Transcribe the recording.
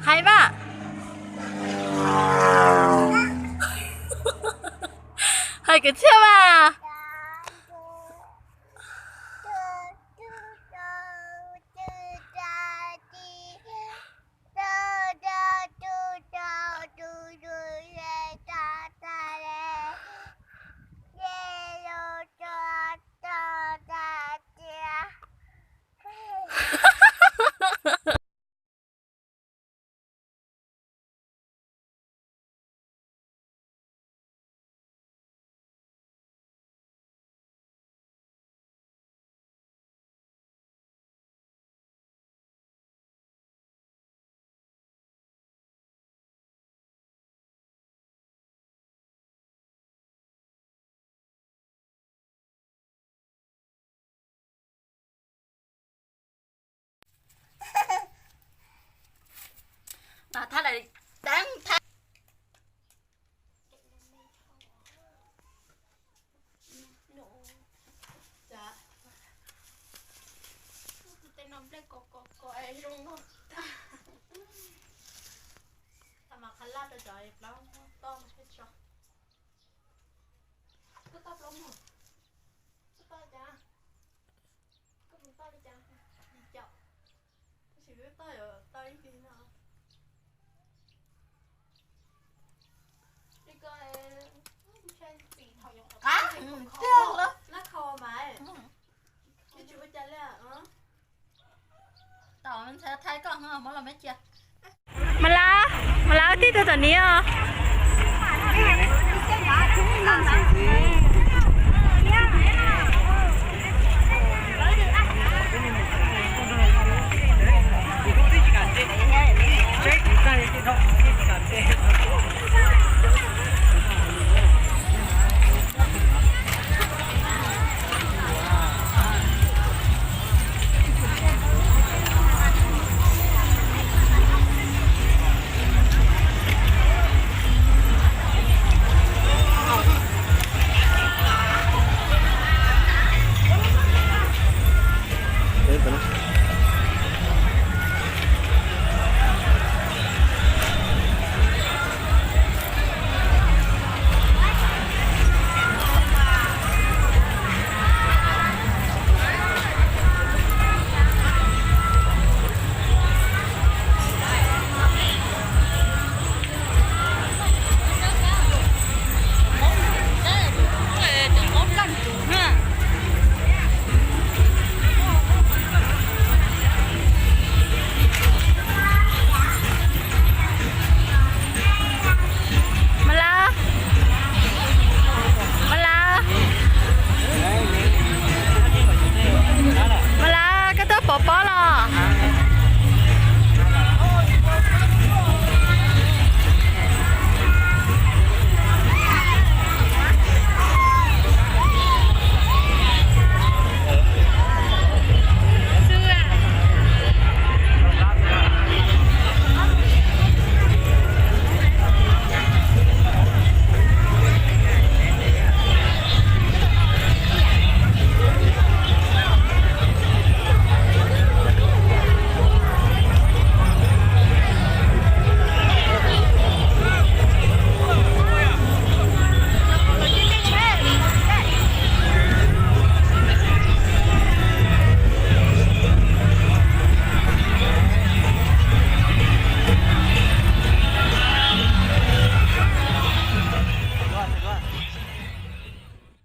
Hais mas. Hais kwv txhiaj mas. Thab lawm, teeb thab. Tej no nplej kos kos kos es zoo no tag. Tau mas qhov laj rau cov plaub toj no thiaj tso. Koj toj plaub mog. Koj toj li cas? Koj mus toj li cas? Li caum. Tab sis wb toj yuav tau ib pliag no. Li ko, qab tiag lawm. Nab kho mas. Tsis ua cas li. Tau, ntxhais thaij koj muab los me cia. Mas lawv, mas lawv tib tug tom niv os.